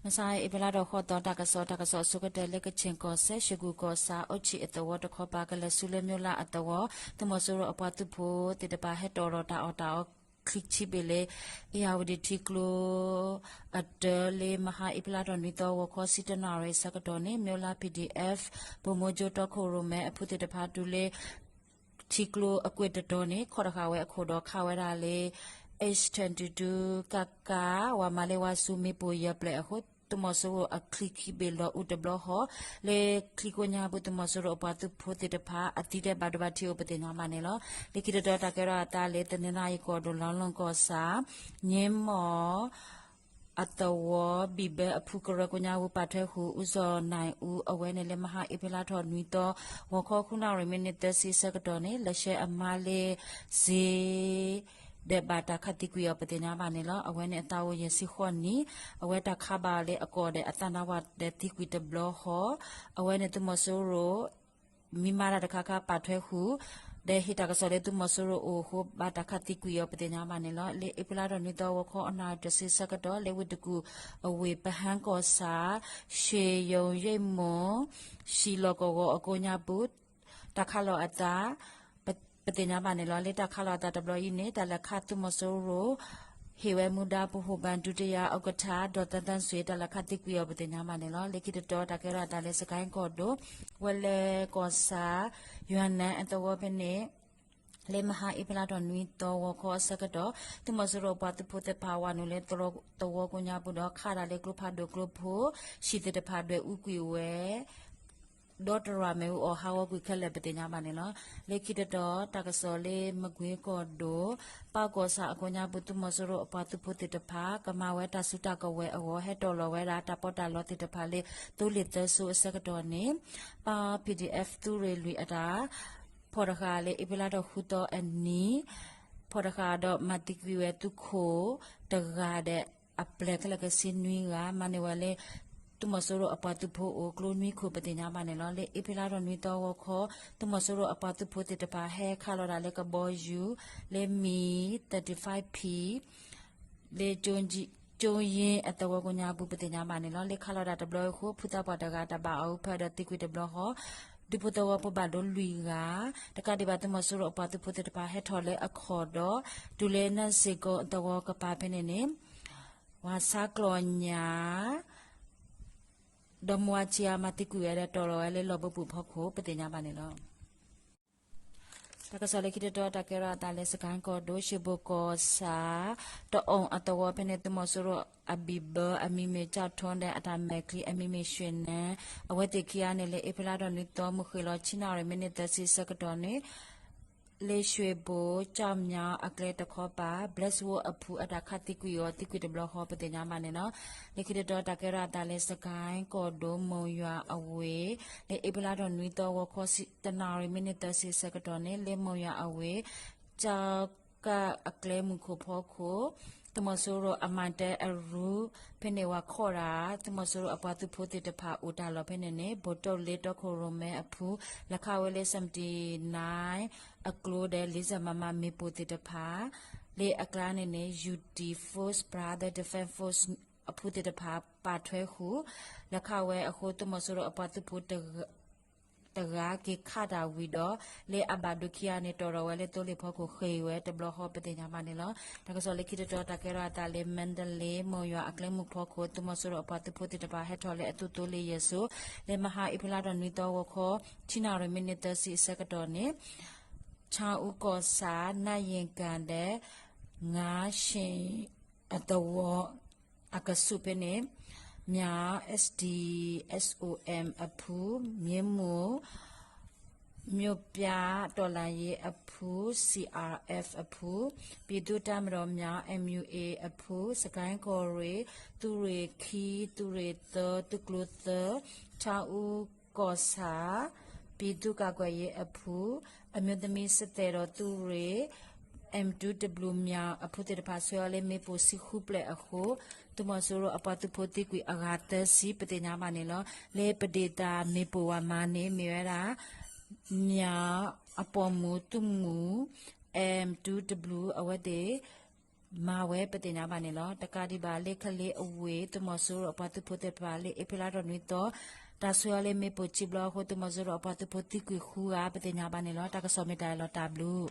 မဆါအံၤ အ့ဖြ့လါထီၣ်ဃိးသီ တၢ်ကစီၣ်, တၢ်ကစီၣ်အဆိကတၢၢ်လၢ ကခ့ၣ်ကီၢ်စဲၣ် ရှ့ၣ်ကူၣ်ကီၢ်ဆၣ် အိၣ်ဆံးအသဝီတခီပၤ ကလဲၤဆူလၢမျိးလါအသဝီ သုးမီၤစိရိၤအပှၤသုးဖိသ့ၣ်တဖၣ် ဟဲတီၣ်ထီၣ်တၢ်အီၣ်တၢ်အီချံဆံဘ့ၣ်လၢ အ့ၣ်ယၣ်ဝတံၣ်ထံကျိ အတၢလၢ မဟါအ့ဖြ့လါထီၣ်နွံသီ ဂီၤခီဆံတနၣ်ရံၣ်အဆၢကတီၢ်န့ၣ် မျိးလါ ပီၣ်ဒံၣ်အဲၣ် ဘိၣ်မိၣ်ကၠိတီခိၣ်ရိၣ်မဲအဖုသ့ၣ်တဖၣ် တုၤလၢ ထံကျိအကွ့ၢ်တတီၤန့ၣ် ခီၣ်တဃာ်ဝဲအခိၣ်ဒီး ခးဝဲဒၣ်လၢ H ten two two ကက ဝၤမၤလၢဝါဆူမ့ၣ်ပိၢ်ယဲၢ်ပျဲၢ်အဃိ သုးမီၤစိရိၤအချံခံဘ့ၣ်လီၤအူတဘျီဃီ လၢချံကိးညါပူၤ သုးမီၤစိရိၤအပှၤသုးဖိသ့ၣ်တဖၣ် အသံတၢ်ဘၣ်ဒိဘၣ်ထံးအိၣ်ပသ့ၣ်ညါဘၣ်န့ၣ်လီၤ. လၢခံတတီၤ တၢ်ကဲထီၣ်အသးလၢ တနီသရံၣ်ကီၢ်ဒိၣ် လီလိၢ်ကီၢ်ဆၣ် ည့မီၣ် အသဝီ ဘံၣ်ဘၢအဖုကရၢကိးညါပူၤ ပာ်ထွဲဃုာ် ဦးဇော်နိုင်ဦး အဝဲန့ၣ်လၢမဟါအ့ဖြ့လါထီၣ်နွံသီ ဂီၤခီဃုနၣ်ရံၣ်မံးနံးသၢဆံအဆၢကတီၢ်န့ၣ် လဲၤဆှၢအမါလၢ စ့ ဒီးဘၣ်တၢ်ခးသံကွံာ်အီၤပသ့ၣ်ညါဘၣ်န့ၣ်လီၤ. အဝဲန့ၣ်အသးအိၣ်ယဲၢ်ဆံဃိးနံၣ်, အဝဲတၢ်ခးဘၣ်အီၤလၢအကိာ်ဒီးအသးနါဝၤဒီးသံကွံာ်တဘျီဃီ, အဝဲန့ၣ်သုးမီၤစိရိၤ မံမါတၢ်တခါခါပာ်ထွဲဃုာ် ဒီးဟ့ၣ်တၢ်ကစီၣ်လၢသုးမီၤစိရိၤအအိၣ်အဃိ ဘၣ်တၢ်ခးသံကွံာ်အီၤပသ့ၣ်ညါဘၣ်န့ၣ်လီၤ. လၢအ့ဖြ့လါထီၣ်နွံသီ ဂီၤခီအနၣ်ရံၣ်တဆံအဆၢကတီၢ် လၢဝ့ၢ်တကူၣ်အဝ့ၢ် ပဟၢကီၢ်ဆၣ် ရှ့ၣ်ယိၤယ့ၣ်မိၢ် ရှံၣ်လီၢ်ကဝီၤအကိးညါပူၤ တၢ်ခးလီၤအသး ပသ့ၣ်ညါဘၣ်န့ၣ်လီၤ. လၢတၢ်ခးလီၤအသးတဘျီအံၤန့ၣ် တၢ်လဲၤခးသုးမီၤစိရိၤ ဟ့ၣ်ဝဲမူဒါ ပဟိၣ်ဘၣ်ဒုတိယဥက္ကဋ္ဌ ဒေါ်သန်းသန်းဆွေ တၢ်လဲၤခးသံကွံာ်အီၤပသ့ၣ်ညါဘၣ်န့ၣ်လီၤ. လၢခံတတီၤ တၢ်ကဲထီၣ်အသးလၢ စကဲၣ်ကီၢ်ဒိၣ် ဝဲလဲၣ်ကီၢ်ဆၣ် ယွၤနၢၤအသဝီဖဲန့ၣ် လၢမဟါအ့ဖြ့လါထီၣ်နွံသီ ဂီၤခီအဆၢကတီၢ် သုးမီၤစိရိၤအပှၤသုးဖိသ့ၣ်တဖၣ် ဝၤနုာ်လၢသဝီကိးညါပူၤဒီး ခးတၢ်လၢကျိဖးဒိၣ်ကျိဖိ ဟံၣ်သ့ၣ်တဖၣ်ဒွဲၣ်အူကွံာ်ဝဲ ဒီးတရၣ်မ့ၣ်အူအီၣ်ဟးဂီၤကွံာ်ခဲလၢာ်ပသ့ၣ်ညါဘၣ်န့ၣ်လီၤ. လၢခံတတီၤ တၢ်ကစီၣ်လၢမကွ့ကီၢ်ဒိၣ် ပၢ်ကီၢ်ဆၣ်အကိးညါပူၤ သုးမီၤစိရိၤအပှၤသုးဖိသ့ၣ်တဖၣ် ကမၤဝဲတၢ်စုတၢ်ကဝဲၤအဂီၢ် ဟဲတီၣ်လီၤဝဲဒၣ်တၢ်ပီးတၢ်လီသ့ၣ်တဖၣ်လၢ သိလ့ၣ်သၢစိအဆၢကတီၢ်န့ၣ် ပၢ် ပီၣ်ဒံၣ်အဲၣ် သုးရ့ၣ်လွံၢ်အတၢ် ဖီၣ်တဃာ်လၢအ့ဖြ့လါထီၣ်ဃုသီအနံၤ ဖီၣ်တဃာ်ဒီးမၤသံကွံာ်ဝဲသုးခိၣ်တဂၤဒီး အပျဲၢ်ခဲလၢာ်ခဲဆ့နွံဂၤ မၤန့ၢ်ဝဲလၢ သုးမီၤစိရိၤအပှၤသုးဖိအိၣ်ကျိနွံခိၣ်ပသ့ၣ်ညါဘၣ်န့ၣ်လီၤ. လၢအ့ဖြ့လါထီၣ်နွံသီဂီၤခီ သုးမီၤစိရိၤအပှၤသုးဖိသ့ၣ်တဖၣ် ဟဲခးလီၤတၢ်လၢကဘီယူၤ လၢမံၤ thirty-five P လၢ ကၠိယ့ၣ်အသဝီကိးညါပူၤ ပသ့ၣ်ညါဘၣ်န့ၣ်လီၤ. လၢခးလီၤတၢ်တဘျီအံၤအဃိ ဖုသးပှၢ်တဂၤ တၢ်ဘၣ်အီၣ်အူဖၢဒီးသံကွံာ်တဘျီဃီ ဒူဖိသဝီဖိဘၣ်ဒိလွံၢ်ဂၤ တကးဒံးဘၣ် သုးမီၤစိရိၤအပှၤသုးဖိသ့ၣ်တဖၣ် ဟဲထီၣ်လၢအခီၣ်ဒီး တုၤလၢနၢ်စ့ၢ်ကီအသဝီကပၤဖဲန့ၣ်န့ၣ် ဝၤဆါကျီၢ်ညၣ် ဒီးမါဝၤဆံးအါ မၤသံကွံာ်ဝဲဒီးတီၢ်လီၤဝဲလၢလီၢ်ဘိပူၤအဖီခိၣ် ပသ့ၣ်ညါဘၣ်န့ၣ်လီၤ. တၢ်ကစီၣ်လၢခံတတီၤ တၢ်ကဲထီၣ်အသးလၢ စကဲၣ်ကီၢ်ဒိၣ် ရှ့ၣ်ဘိၣ်ကီၢ်ဆၣ် တအိၣ်အသဝီဖဲန့ၣ် သုးမီၤစိရိၤအဘံၣ်ဘၢအမံၤမ့ၢ် ကၠီၣ်ထိဒီး အတၢ်မဲာ်ချံအမံၤမ့ၢ် ရွှေနန်း အဝဲသ့ၣ်ခံဂၤန့ၣ် လၢအ့ဖြ့လါထီၣ်နွံသီ မုၢ်ဃ့ၢ်လီၤ ဆံနၣ်ရံၣ်မံးနံးသၢဆံအဆၢကတီၢ်န့ၣ် လၢ ရွှေဘို ကၠီၣ်မၠီၣ်အကျဲတခီပၤ ဘျဲၣ်စဝိအဖုအတၢ်ခးသံကွံာ်အီၤ သံကွံာ်တဘျီဃီ ပသ့ၣ်ညါဘၣ်န့ၣ်လီၤ. လၢခံတတီၤ တၢ်ကဲထီၣ်အသးလၢ စကဲၣ်ကီၢ်ဒိၣ် မိၢ်ယွၤအဝ့ၢ် လၢအ့ဖြ့လါထီၣ်နွံသီ ဂီၤခီတနၣ်ရံၣ်မံးနံးသၢဆံအဆၢကတီၢ်န့ၣ် လၢမိၢ်ယွၤအဝ့ၢ် ကၠီကၣ်အကျဲမုၢ်ခိၣ်ဖီခိၣ် သုးမီၤစိရိၤအမၤတၢ်အရူ ဖဲန့ၣ်ဝၤခီၣ်တၢ် သုးမီၤစိရိၤအပှၤသုးဖိသ့ၣ်တဖၣ်အိၣ်တၢ်လီၢ်ဖဲန့ၣ်န့ၣ် ဘိၣ်တိၣ်လ့တီခိၣ်ရိၣ်မဲအဖု လဲၤခးဝဲလၢ seventy nine အကျိဒီး လံာ်စၢမမၤမ့ၣ်ပိၢ်သ့ၣ်တဖၣ် လၢအကျါန့ၣ်န့ၣ် ယူၣ်တံၣ် Force Brother Defense Force အဖုသ့ၣ်တဖၣ် ပာ်ထွဲဃုာ် လဲၤခးဝဲအဃိ သုးမီၤစိရိၤအပှၤသုးဖိ တဂၤက့ၤခးတၢ်ဝံၤဒီး လၢအဘၣ်ဒိခံဂၤန့ၣ် တီၢ်ထီၣ်ဝဲလၢသိလ့ၣ်ဖီခိၣ် ဃ့ၢ်ဝဲတဘျီဃီ ပသ့ၣ်ညါဘၣ်န့ၣ်လီၤ. တၢ်ကစီၣ်လၢခံတတီၤ တၢ်ကဲထီၣ်အသးလၢ မါဒလ့ မိၢ်ယွၤအကျဲမုၢ်ဖီခိၣ် သုးမီၤစိရိၤအပှၤသုးဖိသ့ၣ်တဖၣ် ဟဲထီၣ်လၢအသုးသိလ့ၣ်ယဲၢ်စိ လၢမဟါအ့ဖြ့လါထီၣ်နွံသီ ဂီၤခီ ဆံနၣ်ရံၣ်မံးနံးသၢဆံအဆၢကတီၢ်န့ၣ် ဆၣ်အူကီၢ်ဆၣ် နၢ်ယ့ၣ်ကၣ်ဒီး ငါးရှ့ၣ် အသဝီ အကဆူးဖဲန့ၣ် မၠး S D S O M အဖု, မ့ၢ်မိၢ် မြို့ပြတော်လှန်ရေးအဖု C R F အဖု, ပြည်သူ့တပ်မတော်များ M U A အဖု, စကဲၣ်ကီၢ်ရ့ၣ် သုးရ့ၣ်ခံ သုးရ့ၣ်သၢ သုးကျိၤသၢ ဆၣ်အူကီၢ်ဆၣ် ပြည်သူ့ကာကွယ်ရေးအဖု အမျိုးသမီးစစ်သည်တော် သုးရ့ၣ် M two W မၠး အဖုသ့ၣ်တဖၣ် ဆှၢအီၤလၢမ့ၣ်ပိၢ်ဆံဃုဖျၢၣ်အဃိ သုးမီၤစိရိၤအပှၤသုးဖိသံကွံာ်အဂၤသၢဆံ ပသ့ၣ်ညါဘၣ်န့ၣ်လီၤ. လၢပဒ့ၣ်သၣ်မ့ၣ်ပိၢ်ဝၤမၤန့ၣ် မ့ၢ်ဝဲဒၣ် မၠးအပိာ်မုၣ်သုးမုၢ် M two W အဝဲသ့ၣ် မၤဝဲပသ့ၣ်ညါဘၣ်န့ၣ်လီၤ. တကးဒံးဘၣ်လၢခဲလ့အဝ့ၢ် သုးမီၤစိရိၤအပှၤသုးဖိသ့ၣ်တဖၣ်လၢ အ့ဖြ့လါထီၣ်နွံသီ တၢ်ဆှၢအီၤလၢမ့ၣ်ပိၢ်စံးဘျီအဃိ သုးမီၤစိရိၤအပှၤသုးဖိသံကွံာ်ဃုဂၤ ပသ့ၣ်ညါဘၣ်န့ၣ်လီၤ. တၢ်ကစီၣ်မ့ၢ်တၢ်အံၤလီၤ. တၢ်ဘျုး